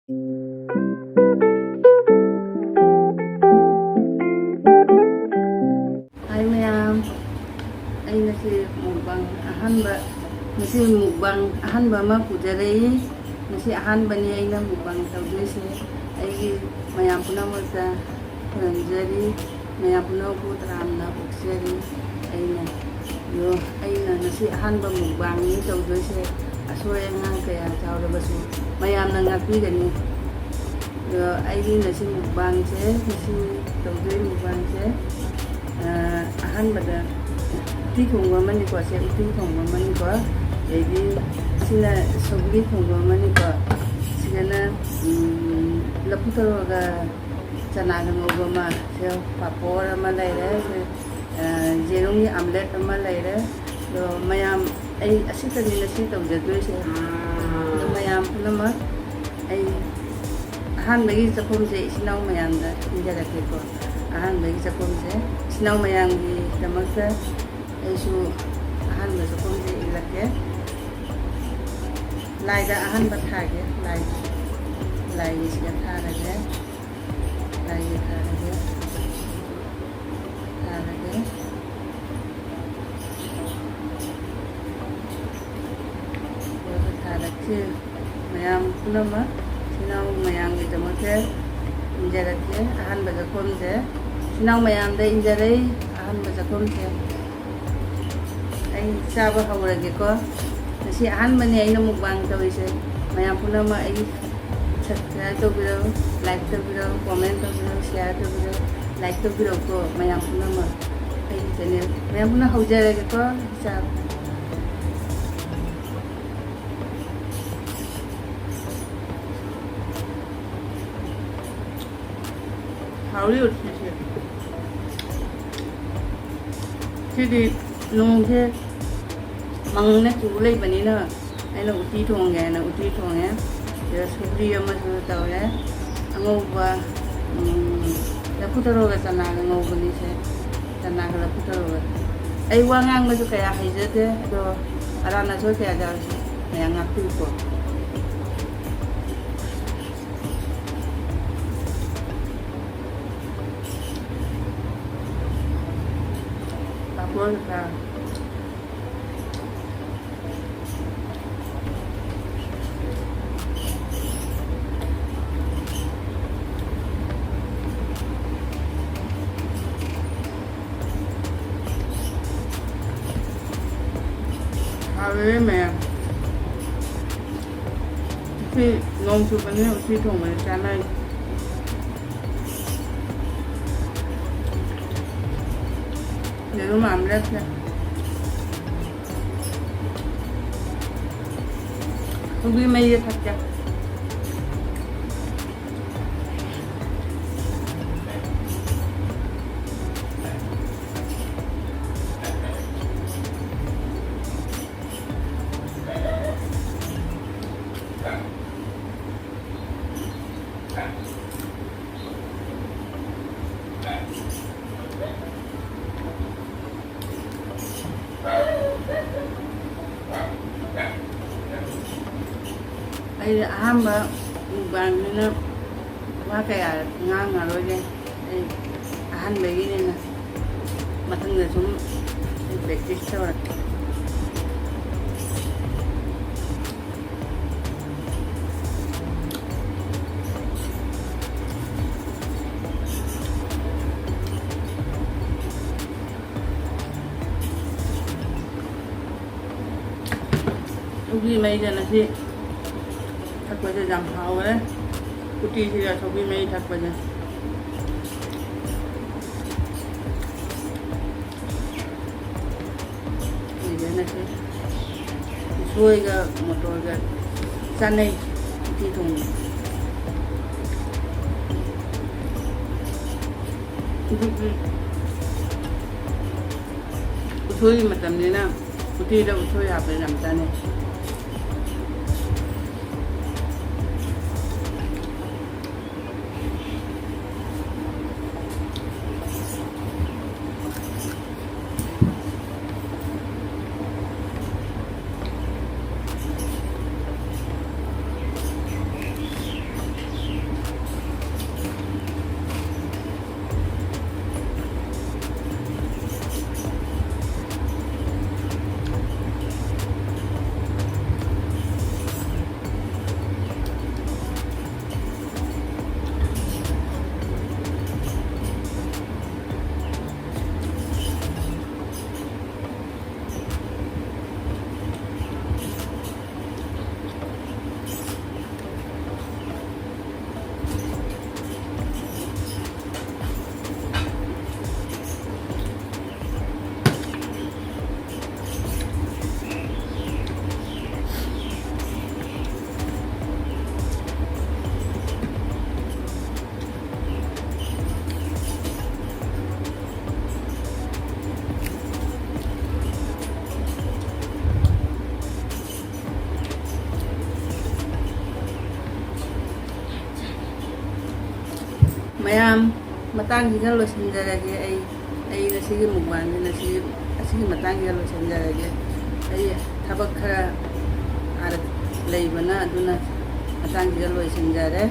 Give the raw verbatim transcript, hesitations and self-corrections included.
ꯍꯥꯏ ꯃꯌꯥꯝ, ꯑꯩ ꯉꯁꯤ ꯃꯨꯛꯕꯥꯡ ꯑꯍꯥꯟꯕ, ꯉꯁꯤ ꯃꯨꯛꯕꯥꯡ ꯑꯍꯥꯟꯕ ꯑꯃ ꯄꯨꯖꯔꯛꯏ꯫ ꯉꯁꯤ ꯑꯍꯥꯟꯕꯅꯤ ꯑꯩꯅ ꯃꯨꯛꯕꯥꯡ ꯇꯧꯗꯣꯏꯁꯦ꯫ ꯑꯩꯒꯤ ꯃꯌꯥꯝ ꯄꯨꯝꯅꯃꯛꯇ ꯈꯨꯔꯨꯝꯖꯔꯤ, ꯃꯌꯥꯝ ꯄꯨꯝꯅꯃꯛꯄꯨ ꯇꯔꯥꯝꯅ ꯑꯣꯛꯆꯔꯤ꯫ ꯑꯩꯅ, ꯑꯗꯣ ꯑꯩꯅ ꯉꯁꯤ ꯑꯍꯥꯟꯕ ꯃꯨꯛꯕꯥꯡꯅꯤ ꯇꯧꯗꯣꯏꯁꯦ꯫ ꯑꯁꯣꯏ ꯑꯉꯥꯡ ꯀꯌꯥ ꯌꯥꯎꯔꯕꯁꯨ ꯃꯌꯥꯝꯅ ꯉꯥꯛꯄꯤꯒꯅꯤ꯫ ꯑꯗꯣ ꯑꯩꯒꯤ ꯉꯁꯤ ꯃꯨꯛꯕꯥꯡꯁꯦ, ꯉꯁꯤ ꯇꯧꯗꯣꯏ ꯃꯨꯛꯕꯥꯡꯁꯦ, ꯑ, ꯑꯍꯥꯟꯕꯗ ꯎꯇꯤ ꯊꯣꯡꯕ ꯑꯃꯅꯤꯀꯣ, ꯁꯦ ꯎꯇꯤ ꯊꯣꯡꯕ ꯑꯃꯅꯤꯀꯣ, ꯑꯗꯩꯗꯤ ꯁꯤꯅ ꯁꯧꯒ꯭ꯔꯤ ꯊꯣꯡꯕ ꯑꯃꯅꯤꯀꯣ, ꯁꯤꯗꯅ, ꯎꯝ, ꯂꯐꯨ ꯊꯔꯣꯒ ꯆꯅꯥꯒ ꯉꯧꯕ ꯑꯃ, ꯁꯦ ꯄꯥꯄꯣꯔ ꯑꯃ ꯂꯩꯔꯦ, ꯁꯦ, ꯑ, ꯌꯦꯔꯨꯝꯒꯤ ꯑꯥꯝꯂꯦꯠ ꯑꯃ ꯂꯩꯔꯦ꯫ ꯑꯗꯣ ꯃꯌꯥꯝ, ꯑꯩ ꯑꯁꯤꯇꯅꯤ ꯉꯁꯤ ꯇꯧꯖꯗꯣꯏꯁꯦ꯫ ꯑꯗꯣ ꯃꯌꯥꯝ ꯄꯨꯝꯅꯃꯛ ꯑꯩ ꯑꯍꯥꯟꯕꯒꯤ ꯆꯥꯛꯈꯨꯝꯁꯦ ꯏꯆꯤꯟ ꯏꯅꯥꯎ ꯃꯌꯥꯝꯗ ꯏꯟꯖꯔꯛꯀꯦꯀꯣ꯫ ꯑꯍꯥꯟꯕꯒꯤ ꯆꯥꯛꯈꯨꯝꯁꯦ ꯏꯆꯤꯟ ꯏꯅꯥꯎ ꯃꯌꯥꯝꯒꯤꯗꯃꯛꯇ ꯑꯩꯁꯨ ꯑꯍꯥꯟꯕ ꯆꯥꯛꯈꯨꯝꯁꯦ ꯏꯜꯂꯛꯀꯦ꯫ ꯂꯥꯏꯗ ꯑꯍꯥꯟꯕ ꯊꯥꯒꯦ꯫ ꯂꯥꯏ, ꯂꯥꯏꯒꯤꯁꯤꯗ ꯊꯥꯔꯒꯦ꯫ ꯂꯥꯏꯒꯤ ꯊꯥꯔꯒꯦ꯫ ꯊꯥꯔꯒꯦ꯫ ꯂꯣꯏꯅ ꯊꯥꯔꯛꯈꯤ꯫ ꯃꯌꯥꯝ ꯄꯨꯝꯅꯃꯛ, ꯏꯆꯤꯟ ꯏꯅꯥꯎ ꯃꯌꯥꯝꯒꯤꯗꯃꯛꯇ ꯏꯟꯖꯔꯛꯀꯦ꯫ ꯑꯍꯥꯟꯕ ꯆꯥꯛꯈꯨꯝꯁꯦ ꯏꯆꯤꯟ ꯏꯅꯥꯎ ꯃꯌꯥꯝꯗ ꯏꯟꯖꯔꯛꯏ꯫ ꯑꯍꯥꯟꯕ ꯆꯥꯛꯈꯨꯝꯁꯦ ꯑꯩ ꯆꯥꯕ ꯍꯧꯔꯒꯦꯀꯣ꯫ ꯉꯁꯤ ꯑꯍꯥꯟꯕꯅꯦ ꯑꯩꯅ ꯃꯨꯛꯕꯥꯡ ꯇꯧꯔꯤꯁꯦ꯫ ꯃꯌꯥꯝ ꯄꯨꯝꯅꯃꯛ ꯑꯩ subscribe ꯇꯧꯕꯤꯔꯣ, like ꯇꯧꯕꯤꯔꯣ, comment ꯇꯧꯕꯤꯔꯣ, share ꯇꯧꯕꯤꯔꯣ, like ꯇꯧꯕꯤꯔꯣꯀꯣ ꯃꯌꯥꯝ ꯄꯨꯝꯅꯃꯛ꯫ ꯑꯩꯒꯤ channel ꯃꯌꯥꯝ ꯄꯨꯝꯅꯃꯛ ꯍꯧꯖꯔꯒꯦꯀꯣ꯫ ꯆꯥꯕ꯫ ꯍꯥꯎꯔꯤ ꯎꯇꯤꯁꯦ꯫ ꯁꯤꯗꯤ ꯅꯣꯡꯁꯦ ꯃꯪꯅ ꯆꯨ ꯂꯩꯕꯅꯤꯅ ꯑꯩꯅ ꯎꯇꯤ ꯊꯣꯡꯒꯦ ꯍꯥꯏꯅ ꯎꯇꯤ ꯊꯣꯡꯉꯦ꯫ ꯑꯗꯨꯒ ꯁꯧꯒ꯭ꯔꯤ ꯑꯃꯁꯨ ꯇꯧꯔꯦ꯫ ꯑꯉꯧꯕ, ꯎꯝ, ꯂꯐꯨ ꯊꯔꯣꯒ ꯆꯅꯥꯒ ꯉꯧꯕꯅꯤꯁꯦ꯫ ꯆꯅꯥꯒ ꯂꯐꯨ ꯊꯔꯣꯒ꯫ ꯑꯩ ꯋꯥ ꯉꯥꯡꯕꯁꯨ ꯀꯌꯥ ꯍꯩꯖꯗꯦ, ꯑꯗꯣ ꯑꯔꯥꯟ ꯑꯁꯣꯏ ꯀꯌꯥ ꯌꯥꯎꯔꯁꯨ ꯃꯌꯥꯝ ꯉꯥꯛꯄꯤꯌꯨꯀꯣ꯫ ꯍꯥꯎꯋꯦ ꯃꯌꯥꯝ꯫ ꯉꯁꯤ ꯅꯣꯡ ꯆꯨꯕꯅꯤꯅ ꯎꯇꯤ ꯊꯣꯡꯕꯗꯤ ꯆꯥꯅꯩ꯫ ꯌꯦꯔꯨꯝ ꯑꯃ ꯂꯦꯞꯁꯦ꯫ ꯁꯧꯒ꯭ꯔꯤ ꯃꯍꯤꯁꯦ ꯊꯛꯀꯦ꯫ ꯑꯩ ꯑꯍꯥꯟꯕ ꯃꯨꯛꯕꯥꯡꯅꯤꯅ ꯋꯥ ꯀꯌꯥ ꯉꯥꯡꯉꯔꯣꯏꯒꯦ꯫ ꯑꯩ ꯑꯍꯥꯟꯕꯒꯤꯅꯤꯅ ꯃꯊꯪꯗ ꯁꯨꯝ ꯑꯩ practice ꯇꯧꯔꯛꯀꯦ꯫ ꯁꯧꯒ꯭ꯔꯤ ꯃꯍꯤꯗ ꯉꯁꯤ ꯊꯛꯄꯁꯦ ꯌꯥꯝ ꯍꯥꯎꯈ꯭ꯔꯦ꯫ ꯎꯇꯤꯁꯤꯒ ꯁꯧꯒ꯭ꯔꯤ ꯃꯍꯤ ꯊꯛꯄꯁꯦ꯫ ꯁꯤꯗꯅꯁꯦ ꯎꯁꯣꯏꯒ ꯃꯣꯇꯣꯔꯒ ꯆꯥꯅꯩ ꯎꯇꯤ ꯊꯣꯡꯕ꯫ ꯍꯧꯖꯤꯛꯇꯤ ꯎꯁꯣꯏꯒꯤ ꯃꯇꯝꯅꯤꯅ ꯎꯇꯤꯗ ꯎꯁꯣꯏ ꯍꯥꯞꯄ ꯌꯥꯝ ꯆꯥꯅꯩ꯫ ꯃꯌꯥꯝ, ꯃꯇꯥꯡꯁꯤꯗ ꯂꯣꯏꯁꯤꯟꯖꯔꯒꯦ꯫ ꯑꯩ ꯑꯩ ꯉꯁꯤꯒꯤ ꯃꯨꯛꯕꯥꯡꯁꯤꯅ ꯁꯤ ꯑꯁꯤꯒꯤ ꯃꯇꯥꯡꯁꯤꯗ ꯂꯣꯏꯁꯤꯟꯖꯔꯒꯦ꯫ ꯑꯩ ꯊꯕꯛ ꯈꯔ ꯑꯥꯗ ꯂꯩꯕꯅ, ꯑꯗꯨꯅ ꯃꯇꯥꯡꯁꯤꯗ ꯂꯣꯏꯁꯤꯟꯖꯔꯦ꯫